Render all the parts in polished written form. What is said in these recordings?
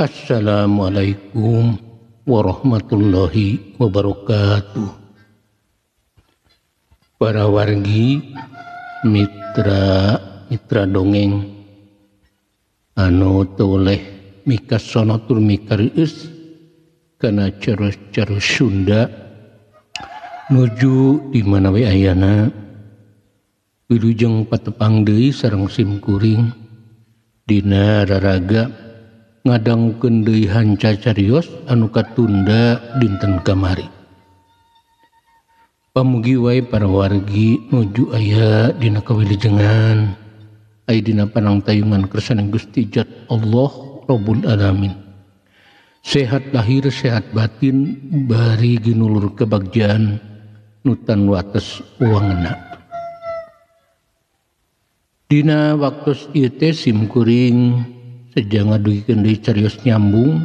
Assalamualaikum warahmatullahi wabarakatuh. Para wargi, mitra mitra dongeng anu toleh mikasono tur mikarieus kana carus-carus Sunda nuju di mana we ayana wilujeng patepang deui sareng simkuring dina raraga ngadangukeun deui hanca carios anu katunda dinten kamari. Pamugi wae para wargi nuju aya dina kawilujengan aya dina panangtayungan kersane Gusti Jat Allah Rabbul Alamin. Sehat lahir sehat batin bari ginulur kebagjaan nutan wates wangena. Dina waktos ieu teh simkuring seja ngadugikeun deui carios nyambung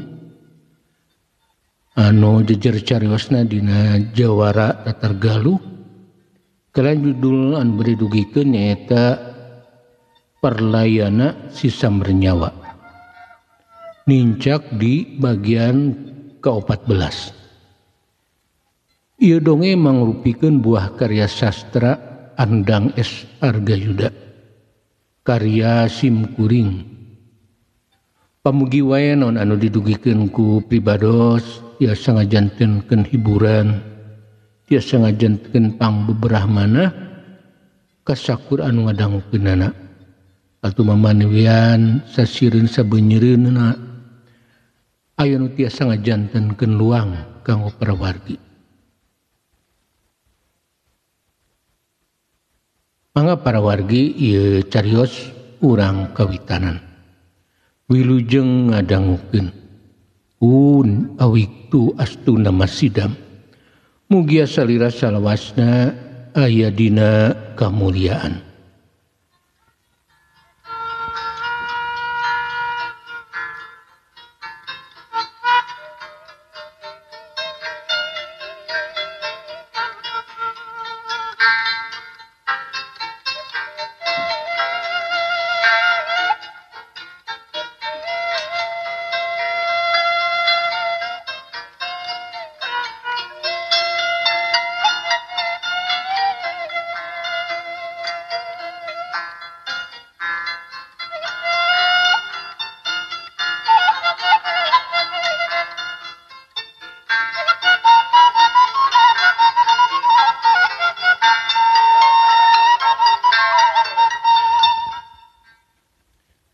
anu jejer cariosna dina Jawara Tatar Galuh. Kalayan judul anu bade dugikeun nyaeta Parlayana Si Sambernyawa. Nincak di bagian ke-14. Ieu dongeng mangrupikeun buah karya sastra Andang S. Argayuda, karya simkuring. Pamugi wae naon anu didugikeun ku pribados tiasa ngajantenkeun hiburan, tiasa ngajantenkeun pangbeberah manah kasakur anu ngadangukeunana. Atuh mamanewian sasireun sabeunyereunna aya nu tiasa ngajantenkeun luang kanggo para wargi. Mangga para wargi ieu carios urang kawitanan. Wilujeng ngadangukeun. Un awiktu astuna masidam. Mugia salira salawasna aya dina kamuliaan.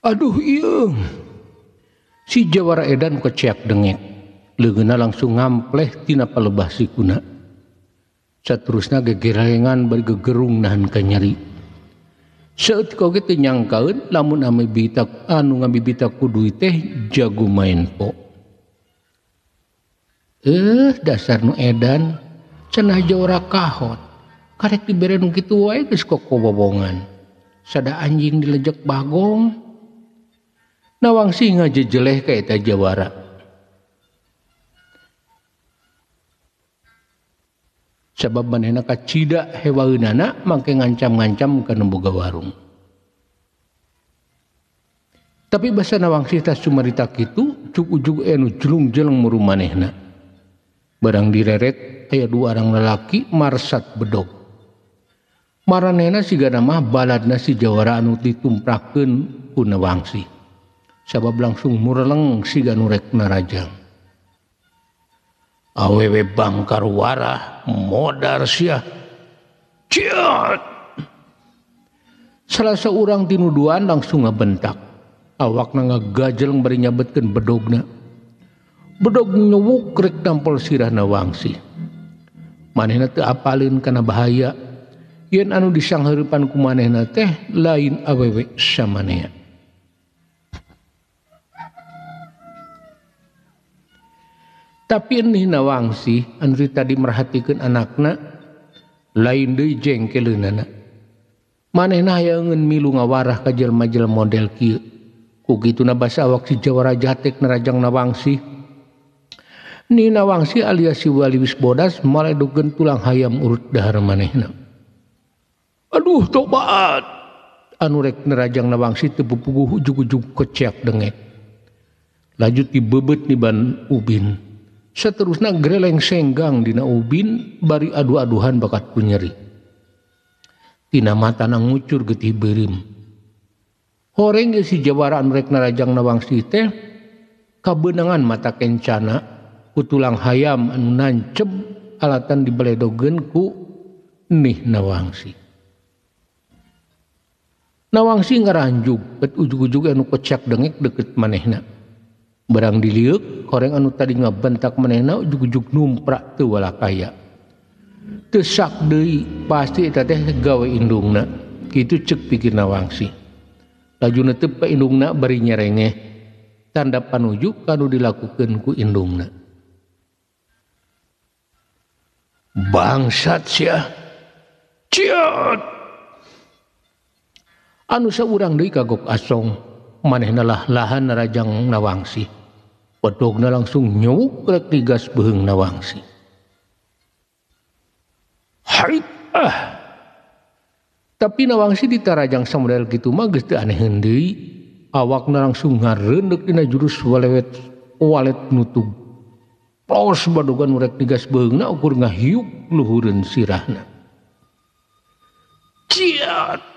Aduh iya, si Jawara edan keceak dengek, leungeunna langsung ngampleh tina palebah sikuna. Saterusna gegerengan bari gegerung nahan kanyeri. Saeutik oge teu nyangkaeun lamun ame bitak anu ngabibita ku duit teh jago main po. Dasar nu edan cenah Jawara kahot, karek dibere nu kitu wae geus kokobobongan. Sada anjing dilejek bagong. Nawangsi ngajejeleh ka eta Jawara. Sabab manehna kacida hewaeunana mangke ngancam-ngancam ka nu boga warung. Tapi basa Nawangsi tas cumarita kitu cuk ujug anu jelung-jeleng muru manehna. Barang direret aya dua orang lalaki marsat bedog. Maranehna sigana mah baladna si Jawara anu ditumprakeun ku Nawangsi. Sabab langsung mureleng siga nu rek narajang. Awewe bangkar warah modar sia. Ciat. Salah seorang tinuduan langsung ngabentak. Awakna ngagajeleng bari nyabetkeun bedogna. Bedog nyewuk rek nampol sirah Nawangsi. Manehna teu apaleun kana bahaya. Yen anu disangheurepan ku manehna teh lain awewe samanea. Tapi enih Nawangsi anu tadi merhatikeun anakna lain deui jengkeleunana. Manehna hayangeun milu ngawarah ka jelema-jelema model kieu. Ku kituna basa awak si Jawara jatek nerajang Nawangsi. Ni Nawangsi alias si wali wis bodas maledogeun tulang hayam urut dahar manehna. Aduh tobat. Anu rek nerajang Nawangsi teu pupuguh ujug-ujug keceak dengek. Laju tibebet niban ubin. Seterusna greleng senggang dina ubin bari adu-aduhan bakat ku nyeri. Tina matana ngucur getih beureum. Horeng si jawara anu rek narajang Nawangsi teh kabeunangan mata kencana ku tulang hayam anu nanceb alatan dibeledogeun ku Nih Nawangsi. Nawangsi ngaranjug bet ujug-ujug anu kocak dengek deket manehna. Barang dilieuk horeng anu tadi ngabentak manehna ujug-ujug numprak teu walakaya. Teu sak deui pasti eta teh gawe indungna. Kitu ceuk pikir Nawangsi. Laju netep ka indungna bari nyerengeh. Tanda panuju kanu dilakukeun ku indungna. Bangsat sia. Ciot. Anu saurang deui kagok asong, manehna lah-lahan narajang Nawangsi. Bedogna langsung nyuk rek digas beuheung Nawangsi. Harit ah. Tapi Nawangsi ditarajang samodel kitu mah geus teu aneheun deui. Awakna langsung ngareundek dina jurus walewet walet nutug. Pos badogan rek digas beuheungna ukur ngahiuk luhureun sirahna. Ciat.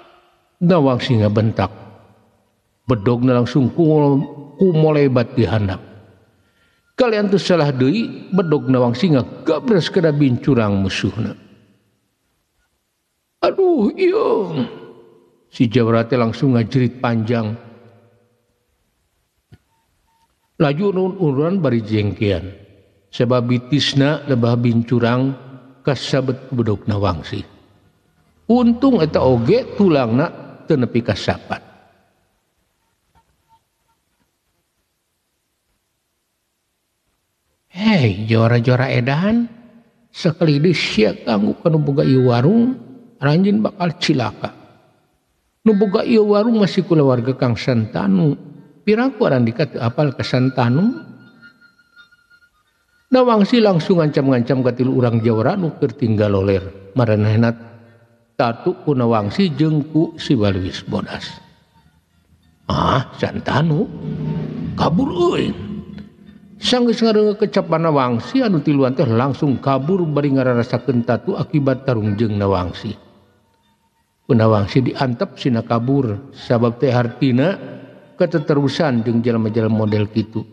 Nawangsi ngabentak. Bedogna langsung kumolebat di handap. Kalian teu salah deui, bedog Nawangsi ngagabres kana bincurang musuhna. Aduh, ieu. Si jawara teh langsung ngajerit panjang. Laju urun-urunan bari jengkean. Sebab bitisna lebah bincurang kasabet bedog Nawangsi. Untung eta oge tulangna teu nepi ka sapat. Hei, jora-jora edan, sekali deui sia ganggu ka nu boga ieu warung, aranjeun bakal cilaka. Nu boga ieu warung masih kulawarga Kang Santanu. Piraku arandika teu apal ka Santanu? Nawangsi langsung ngancam-ngancam ka tilu urang jawara nu keur tinggal loler. Maranehna tatu ku Nawangsi jeung ku si Balwis Bodas. Ah, Santanu kabur euy. Sanggeus ngareungeuk kecapan Nawangsi anu tiluan teh langsung kabur bari ngararasakeun tatu akibat tarung jeung Nawangsi. Ku Nawangsi diantep sina kabur sabab teh hartina keteterusan jeung jelema-jelema model kitu.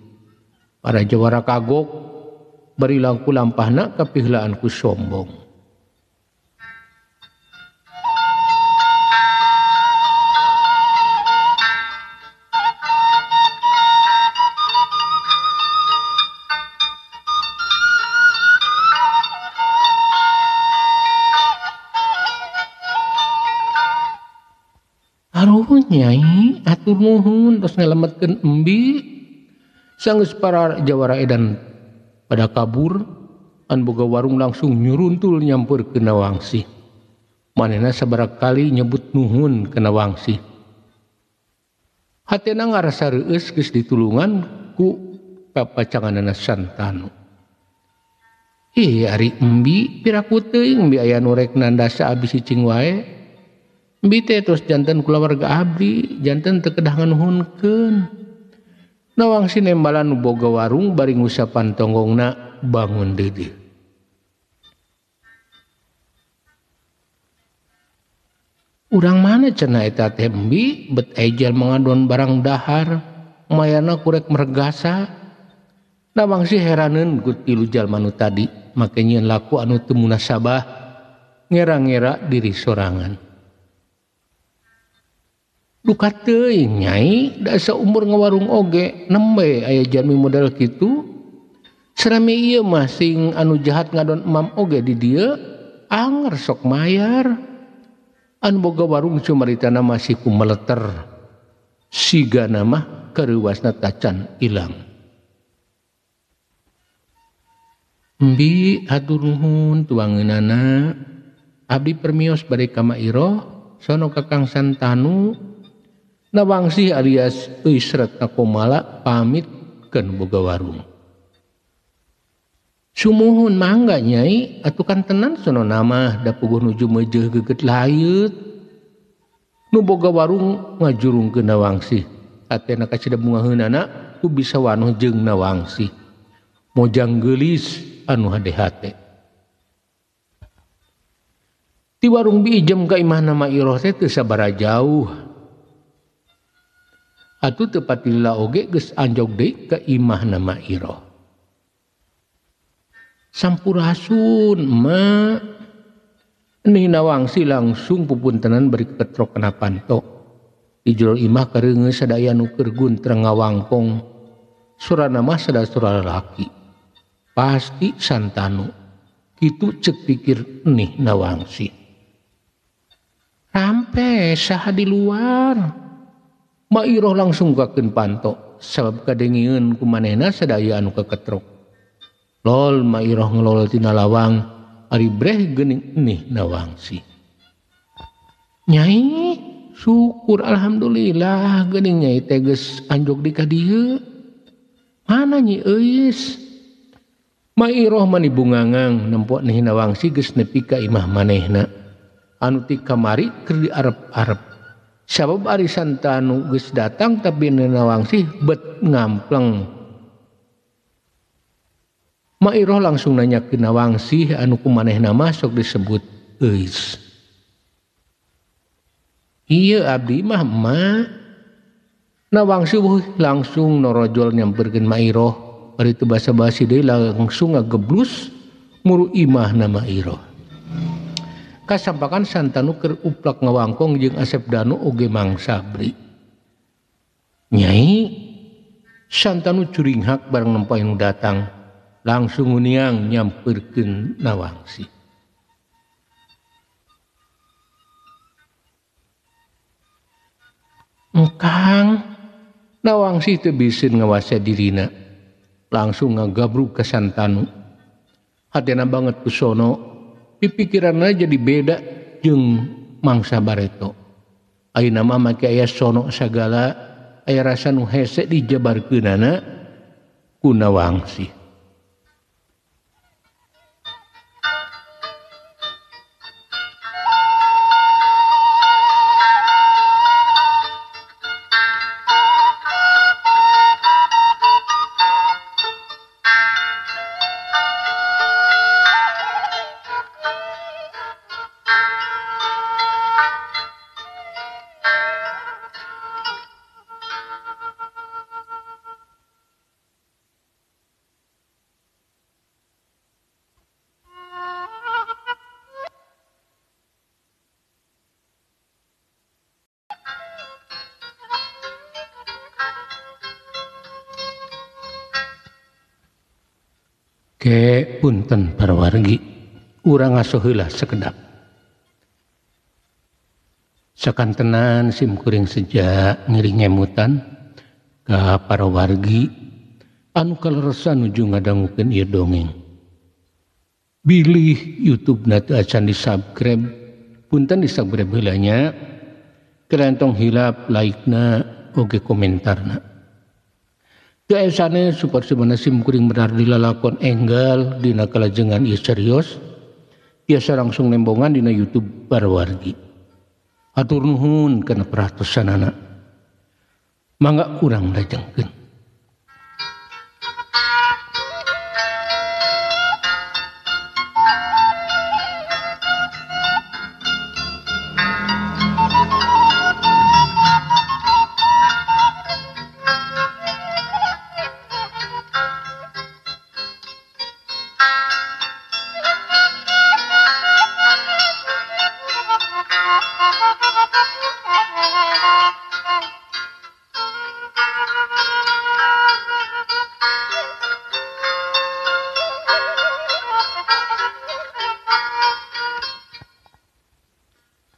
Para jawara kagok bari langku lampahna kapihlaan ku sombong. Aruh nyai atur nuhun terus nyelametkeun embi. Sanggeus para jawara edan pada kabur, an boga warung langsung nyuruntul nyamperkeun Nawangsi. Manehna sabaraha kali nyebut nuhun ka Nawangsi. Hatena ngarasa reueus geus ditulungan ku papacanganana Santanu. Ih ari embi piraku teuing embi aya nu rek nandasa abis cicing wae. Embi teh terus janten kulawarga abdi, janten teu kedah nganuhunkeun. Nawangsi nembalan nu boga warung bari ngusapan tonggongna bangun deudeuh. Urang mana cenah eta teh embi bet ejel mengadon barang dahar, mayana kurek mergasa. Nawangsi heraneun ku tilu jalma nu tadi, make nyieun laku anu teu munasabah, ngera-ngera diri sorangan. Duka teuing nyai, da saumur ngawarung oge nembe aya jalmi model kitu. Serame ieu mah sing anu jahat ngadon emam oge di dieu anger sok mayar. Anu boga warung cumaritana masih ku meleter. Sigana mah kareuwasna tacan ilang. Embi hatur nuhun tuangeunana. Abdi permios bade ka Mak Iroh sono ka Kang Santanu. Nawangsi alias Israt Nakomala pamit keun boga warung. Sumuhun mangga nyai atuh kan tenan sono nama da puguh nuju meujeuh geget layeut. Nu boga warung ngajurungkeun Nawangsi. Atena kacida bungaheunana ku bisa wanoh jeung Nawangsih. Mojang geulis anu hade-hate. Ti warung Bi Ijem ka imahna Ma Iroh teh teu sabaraha jauh. Atuh teu patilila oge geus anjog deui ka imahna Ma Iroh. Sampurasun, Ma. Nih Nawangsih langsung pupuntenan bari ketrok kana panto. Di jero imah kareungeus sadaya nu keur guntreng ngawangkong. Surana mah sada sura lalaki. Pasti Santanu. Kitu cek pikir nih Nawangsih. Rampe saha di luar. Ma Iroh langsung kakeun panto sabab kadengieun ku manehna sadaya anu kaketrok. Lol Ma Iroh ngelol tina lawang ari breh geuning nih Nawangsih. Nyai, syukur alhamdulillah geuning nyai teh geus anjog di ka dieu. Mana Nyi Euis? Ma Iroh mani bungangang nempo nih Nawangsih geus nepi ka imah manehna. Anu ti kamari keur diarep-arep. Sabab ari Santanu geus datang tapi Nawangsih bet ngampleng. Ma Iroh langsung nanya ke Nawangsih anu ku manehna mah sok disebut Euis. Ieu abdi mah ma. Nawangsih langsung norojol nyamperkeun Ma Iroh. Bari teu basa-basi deui langsung ngageblus muru imahna Ma Iroh. Kasampakan Santanu keur uplak ngawangkong jeung Asep Danu oge Mang Sabri. Nyai, Santanu curinghak bareng nempo anu datang. Langsung uniang nyamperkeun Nawangsih. Engkang, Nawangsih teu biseun ngawasa dirina. Langsung ngagabrug ka Santanu. Hatena banget ku sono, pipikiranna jadi beda jeung mangsa bareto. Ayeuna mah make aya sono sagala, aya rasa nu hese dijabarkeunana ku Nawangsih. Ke punten para wargi, urang ngaso heula sekedap. Sakantenan sim kuring seja ngiring ngemutan ka para wargi anu kaleresan nuju ngadangukeun ieu dongeng. Bilih YouTube na teu acan di-subscribe, punten di-subscribe heula nya. Kelentong hilap like-na oge komentarna. Teu aya sanes supados sim kuring benar dilalakon enggal dina kalajengan ieu serios tiasa langsung nembongan dina YouTube para wargi. Hatur nuhun kana perhatosanana. Mangga urang lajengkeun.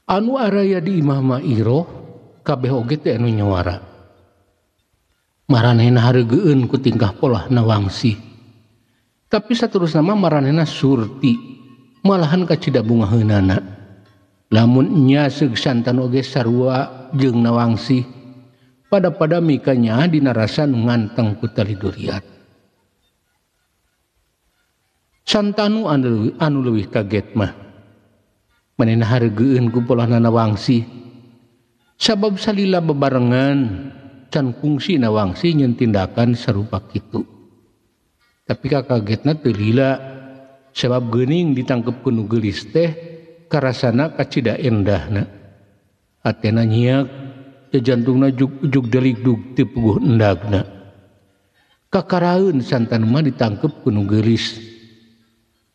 Anu araya di imah Ma Iroh kabeh oge teh anu nyawara. Maranehna hareugeun ku tingkah polah Nawangsih. Tapi saterusna mah maranehna surti, malahan kacida bungaheunana. Lamun nya seug Santanu oge sarua jeung Nawangsih, pada-pada mikanya dina rasa nu nganteng ku tali duriat. Santanu anu leuwih kaget mah. Manehna hareugeun ku polahna Nawangsih. Sabab salila bebarengan can kungsi Nawangsi nyen tindakan sarupa kitu. Tapi kakagetna teu lila sebab geuning ditangkep ku nu geulis teh karasana kacida endahna. Hatena nyiak, jantungna jug-ujug deligdug teu puguh endagna. Kakaraeun Santanu mah ditangkep ku nu geulis.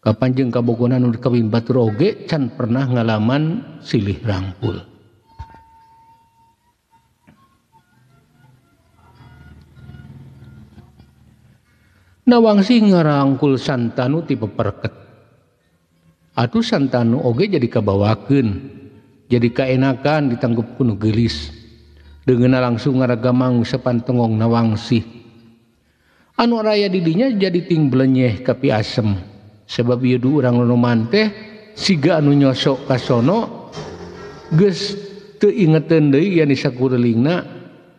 Kapanjeng kabogona nu dikawin batur oge can pernah ngalaman silih rangkul. Nawangsi ngarangkul Santanu ti peperket. Atuh Santanu oge jadi kabawakeun, jadi kaenakan ditangkep ku nu geulis. Deungeunna langsung ngaragamang sapantenggong Nawangsi. Anu raya didinya jadi ting blenyeh kapi asem. Sebab ieu du urang nonoman teh siga anu nyosok ka sono geus teu ingeteun deui yen sakurelingna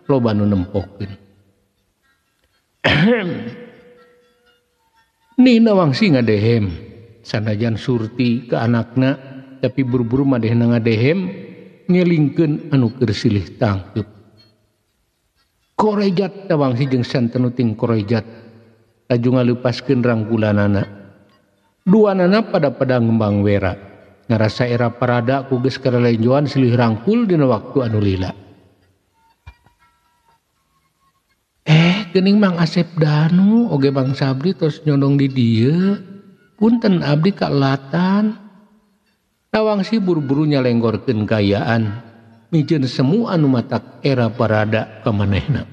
loba nu nempokeun. Nih Nawangsi ngadehem sanajan Surti ke anakna tapi buru-buru madehna ngadehem ngelingkeun anu keur silih tangkep. Korejat Nawangsi jeung Santanu ting korejat laju ngalepaskeun rangkulanana. Duanana pada-pada ngembang wera ngarasa era parada ku geus karalenjoan silih rangkul dina waktu anu lila. Geuning Mang Asep Danu oge Bang Sabri tos nyondong di dieu punten abdi kalatan. Nawangsi buru-buru nyalenggorkeun kayaan mijeun semu anu matak era parada ka manehna.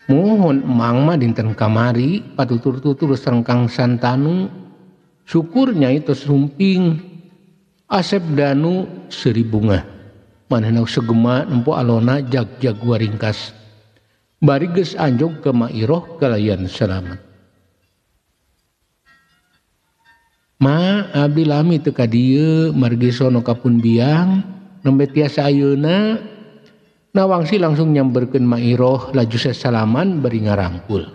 Mohon Mang mah dinten kamari patutur-tutur sareng Kang Santanu syukur nyai tos sumping. Asep Danu seuri bungah manehna segema nempo alona jag-jag waringkas bari geus anjog ka Mairoh kalayan selamat. Ma abdi lami teu ka dieu margi sono kapun biang nembe tiasa ayeuna. Nawangsi langsung nyamberkeun Mairoh laju sasalaman bari ngarangkul.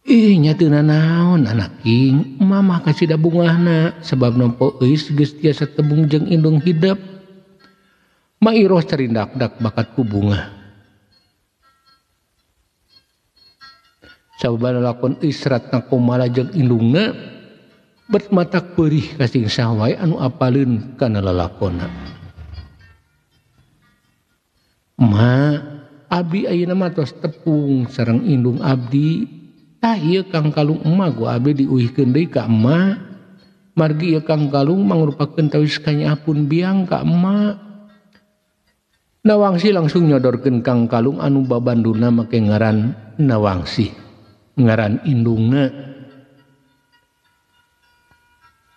Ih nya teu nanaon anak king, mamah kasida bungahna sebab nempo euis geus tiasa tebung jeung indung hidep. Mairoh carindak-dak bakat ku bungah. Sabab lalakon isratna komala jeung indungna bet matak peurih kasing saha wae anu apaleun kana lalakonna. Ma abdi ayeuna mah tos tepung sareng indung abdi. Tah ieu kang kalung emak ku abdi diuihkeun deui ka emak. Margi ieu kang kalung mangrupakeun tawis kanyaapun biang ka emak. Nawangsi langsung nyodorkeun kang kalung anu babanduna make ngaran Nawangsi, ngaran indungna.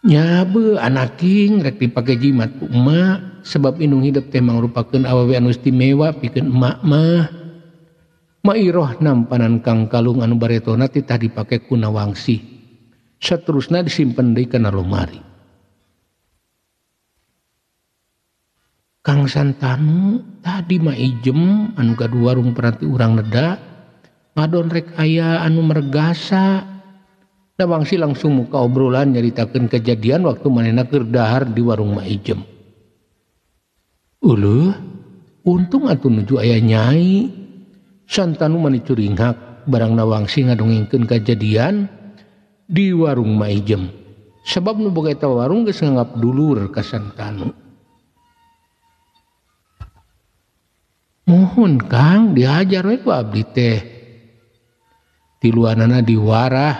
Nyabe anaking rek dipake jimat ku emak sebab indung hidep teh mangrupakeun awewe anu istimewa pikeun emak mah. Mairoh nampanan kang kalung anu baretona titah dipake ku Nawangsi. Saterusna disimpen deui kana lomari. Kang Santanu tadi mah ijem anu gaduh warung peranti urang neda ngadon rek aya anu mergasa. Nawangsi langsung muka obrolan nyaritakeun kejadian waktu manehna keur dahar di warung Ma Ijem. Uleuh, untung atuh nuju aya nyai. Santanu mani curinghak barang Nawangsi ngadongengkeun kejadian di warung Ma Ijem. Sebab nu boga eta warung geus nganggap dulur ka Santanu. Mohon Kang dihajar we ku abdi teh. Tiluanana diwarah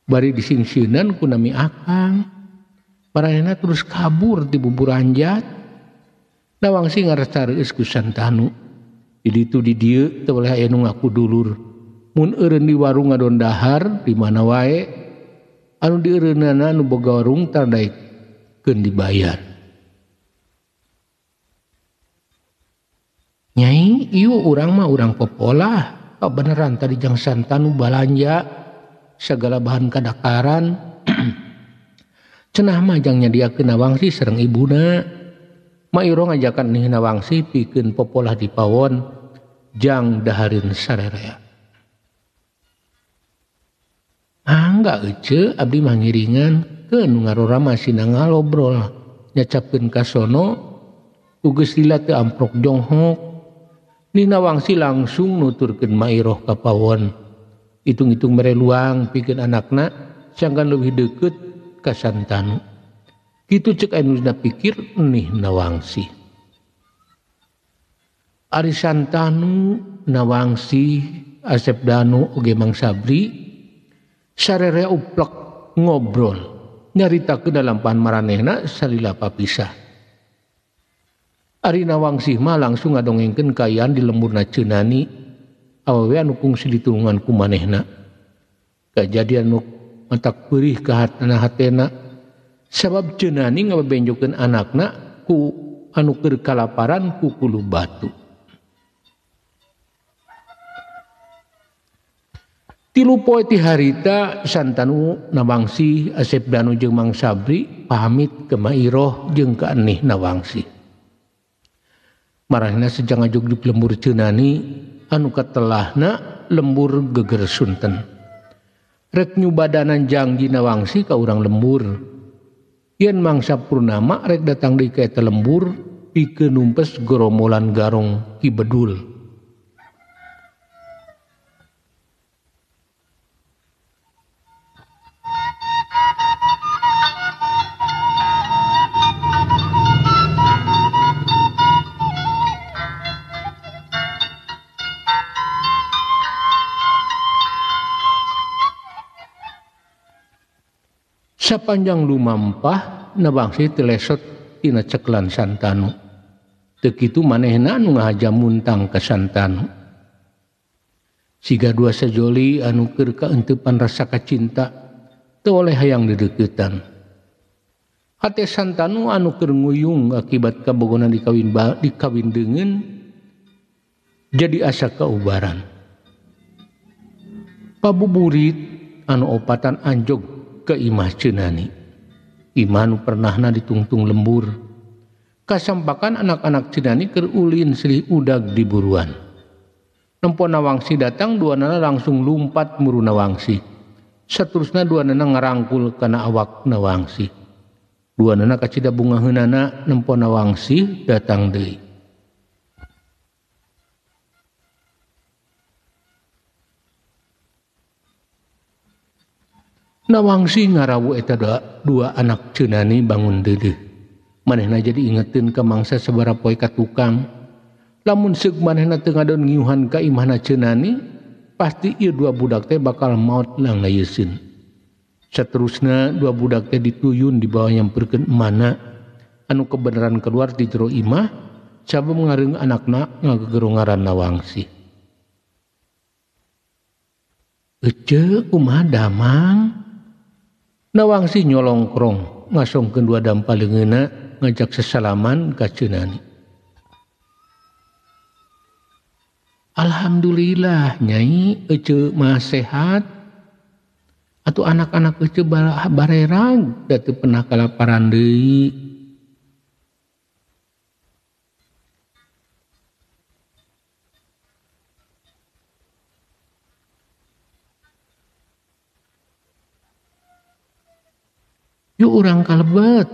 bari disingsieunan ku nami akang. Paranehna terus kabur ti buburanjat. Nawangsi ngarasa reueus ku Santanu. Di ditu di dieu teu boleh aya nu ngaku dulur. Mun eureun di warung ngadon dahar di mana wae anu dieureunana nu boga warung tadaekeun dibayar. Nyai, ieu urang mah urang popolah. Pak beneran tadi jang Santanu balanja segala bahan kadakaran. Cenah mah jang nyadiakeun Nawangsi sareng ibuna. Mairoh ngajakan nih Nawangsi pikeun popolah di pawon jang dahareun sarerea. Angga ece abdi mah ngiringan keun ngarora masih ngalobrol nyacapkeun ka sono ku geus lila teu amprok jonghok. Ninawangsi langsung nuturkeun Mairoh ka pawon. Hitung-hitung mere luang pikeun anakna sangkan leuwih deukeut ka Santanu. Kitu cek anu dina pikir nih Nawangsi. Ari Santanu, Nawangsi, Asep Danu oge Mang Sabri sarere uplek ngobrol nyaritakeun dalampahan maranehna salila papisah. Ari Nawangsih mah langsung ngadongengkeun kaayaan di lemburna Ceunani awewe anu kungsi ditulungan ku manehna. Kajadian nu matak peurih ka hatena sabab Ceunani ngabebenjokeun anakna ku anu keur kalaparan ku kulu batu. Tilu poe ti harita Santanu Nawangsih Asep Danu jeung Mang Sabri pamit ke Mairoh jeung ka Enih Nawangsih. Marahna sejang ngajugjug lembur Ceunani anu katelahna lembur geger sunten. Rek nyubadanan jangji Nawangsih ka urang lembur. Yen mangsa purnama rek datang deui ka eta lembur pikeun numpes goromolan garong Ki Bedul. Sapanjang lumampah Nawangsih teu lesot tina ceklan Santanu. Teu kitu manehna anu ngahaja muntang ka Santanu. Siga dua sajoli anu keur kaenteupan rasa kacinta teu oleh hayang dideuketan. Hate Santanu anu keur nguyung akibat kabogonan dikawin deungeun jadi asa kaubaran. Pabuburit anu opatan anjog ke imah Ceunani. Imah nu pernahna ditungtung lembur. Kasampakan anak-anak Ceunani keur ulin silih udag di buruan. Nempo Nawangsi datang dua nana langsung lumpat muru Nawangsi. Saterusna dua nana ngarangkul kana awak Nawangsi. Dua nana kacida bungaheunana nempo Nawangsi datang deui. Nawangsi ngarawu eta dua anak Ceunani bangun deudeuh. Manehna jadi ingetin ka mangsa sabaraha poe ka tukang. Lamun seuk manehna teu ngadon ngiuhan ka imahna Ceunani, pasti ieu dua budak teh bakal maot langayeuskeun. Saterusna dua budak teh dituyun dibawa nyamperkeun emana anu kebenaran keluar di jero imah sabab ngareung anakna ngagegero ngaran Nawangsi. Ece kumaha damang? Nawangsi nyolongkrong ngasongkeun dua dampa leungeunna ngajak sesalaman ka Ceunani. Alhamdulillah nyai ece mah sehat. Atuh anak-anak ece barerang da teu pernah kalaparan deui. Yuk urang kalebet.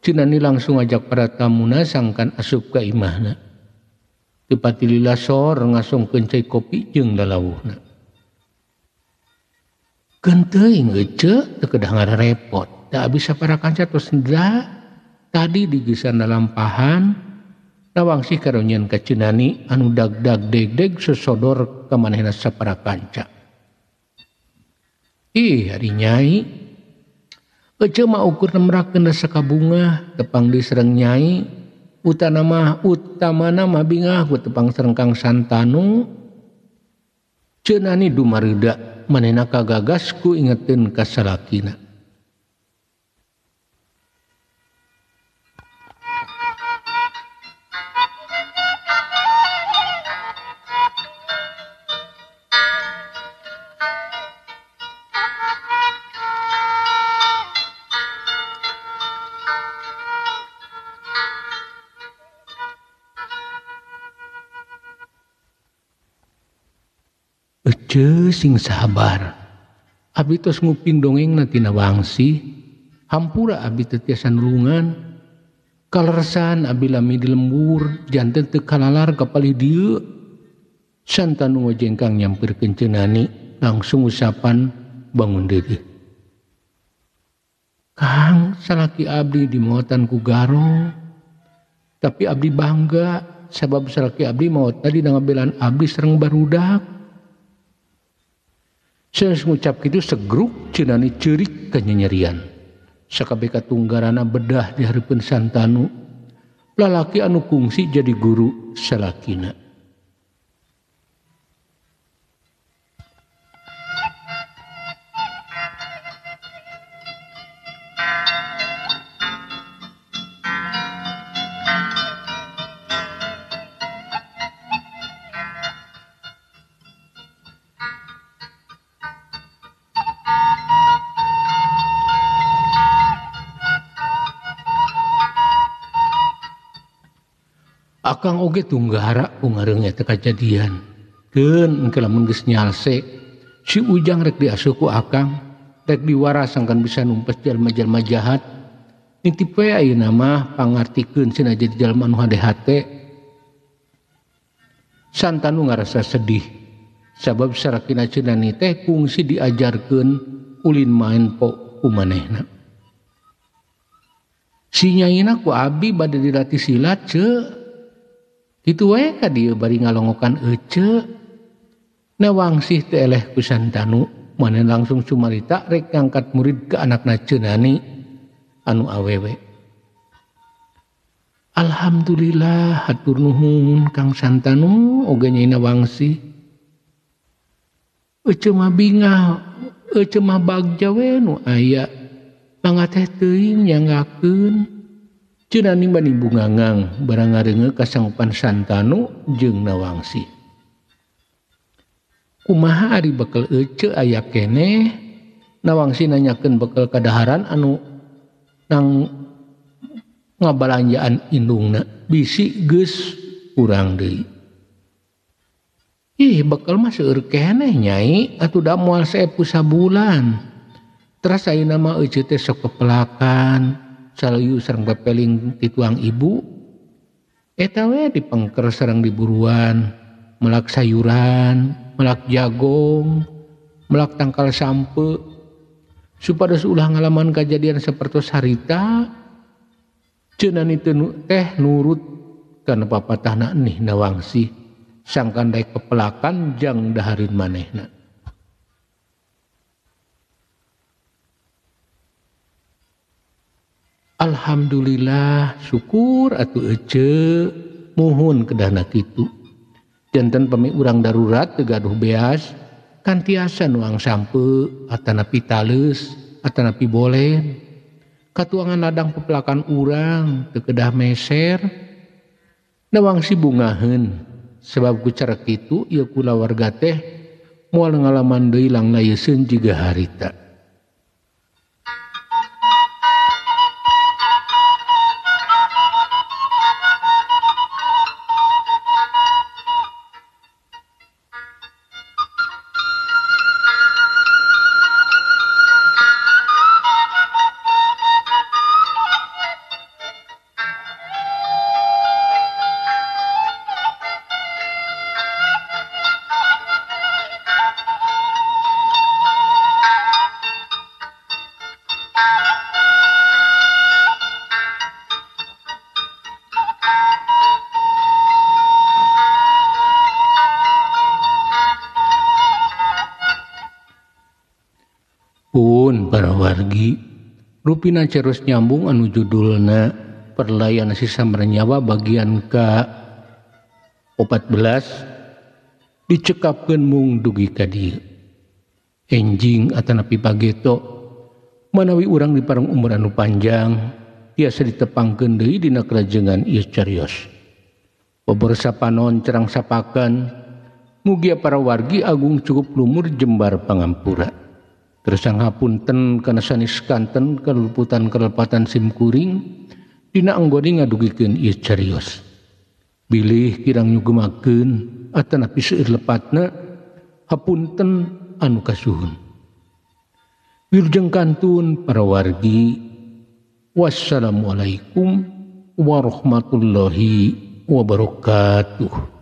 Ceunani langsung ajak para tamuna sangkan asup ka imahna. Teu patilila sor ngasongkeun cai kopi jeung lalawuhna. Keun teuing ece teu kedah ngarepot. Da abis sapara kanca tos tadi digesan lalampahan Nawangsih karonyeun ka Ceunani anu dag-dag deg-deg sosodor ka manehna sapara kanca. Ih ari nyai Ece mah ukur nemrakeun rasa kabungah tepang di sareng nyai utamana mah bingah ku tepang sareng Kang Santanu. Ceunani dumareuda manehna kagagas ku ingeteun ka salakina. Ece sing sabar. Abdi tos nguping dongengna tina Wangsi. Hampura abdi teu tiasa nulungan. Kaleresan abdi lami di lembur janten teu kalalar ka palih dieu. Santanu ngojengkang nyamperkeun Ceunani langsung usapan bangun deui. Kang, salaki abdi dimaotan ku garong. Tapi abdi bangga sabab salaki abdi maot tadi ngabelaan abdi sareng barudak. Sanes ngucap kitu segruk Ceunani ceurik kanyanyerian. Sakabeh katunggarana bedah di hareupeun Santanu. Lalaki anu kungsi jadi guru salakina. Akang oge tunggara ku ngareung eta kajadian. Keun engke lamun geus nyalse, si Ujang rek diasuh ku akang, rek diwaras sangkan bisa numpes jalma-jalma jahat. Nitip we ayeuna mah pangartikeun cenah jadi jalma nu hade-hate. Santanu ngarasa sedih sabab sarakina Ceunani teh kungsi diajarkeun ulin main po ku manehna. Si nyaina ku abi bade dilatih silat ceu. Kitu wae ka dieu bari ngalongokan ece. Nawangsih teu eleh ku Santanu, maneh langsung sumarita rek ngangkat murid ke anakna Ceunani anu awewe. Alhamdulillah hatur nuhun Kang Santanu oge nyai Nawangsih. Ece mah bingah, ece mah bagja we nu aya. Mangga teh teuing nyanggakeun. Ceunani bani bungangang barang ngareungeun kasanggupan Santanu jeung Nawangsih. Kumaha ari bekel ece aya keneh? Nawangsih nanyakeun bekel kadaharan anu nang ngabalanjaan indungna bisi geus kurang deui. Ih bekel mah seueur keneh nyai atuh da moal saepu sabulan. Teras ayeuna mah ece teh sok pepelakan. Salayu sareng pepeling tituang ibu eta we dipengker sareng diburuan melak sayuran melak jagong melak tangkal sampe supados ulah ngalaman kajadian sapertos harita. Ceunani teh nurut kana papatahna nih Nawangsih sangkan daek pepelakan jang daharin manehna. Alhamdulillah syukur atuh ece muhun kedahna kitu. Janten pami urang darurat teu gaduh beas kan tiasa nuang sampe atanapi taleus atanapi bolen. Katuangan ladang pepelakan urang teu kedah meser. Nawangsih bungaheun sebab ku cara kitu ieu kulawarga teh moal ngalaman deui langlayeseun jiga harita. Pun para wargi, rupina cerus nyambung anu judulna Perlayan Sisa Merenyawa bagian ka 14 dicekapkeun mung dugi ka dieu. Enjing atanapi pageto manawi urang di parang umur anu panjang tiasa ditepangkeun deui dina kalajengan ieu carios. Paborsa panon cerang sapakan mugia para wargi agung cukup lumur jembar pangampura. Tersang hapunten kana sanes kanten kaluputan kalepatan simkuring dina anggone ngadugikeun ieu carios. Bilih kirang nyugemakeun atanapi seueur lepatna hapunten anu kasuhun. Wilujeng kantun para wargi. Wassalamualaikum warahmatullahi wabarakatuh.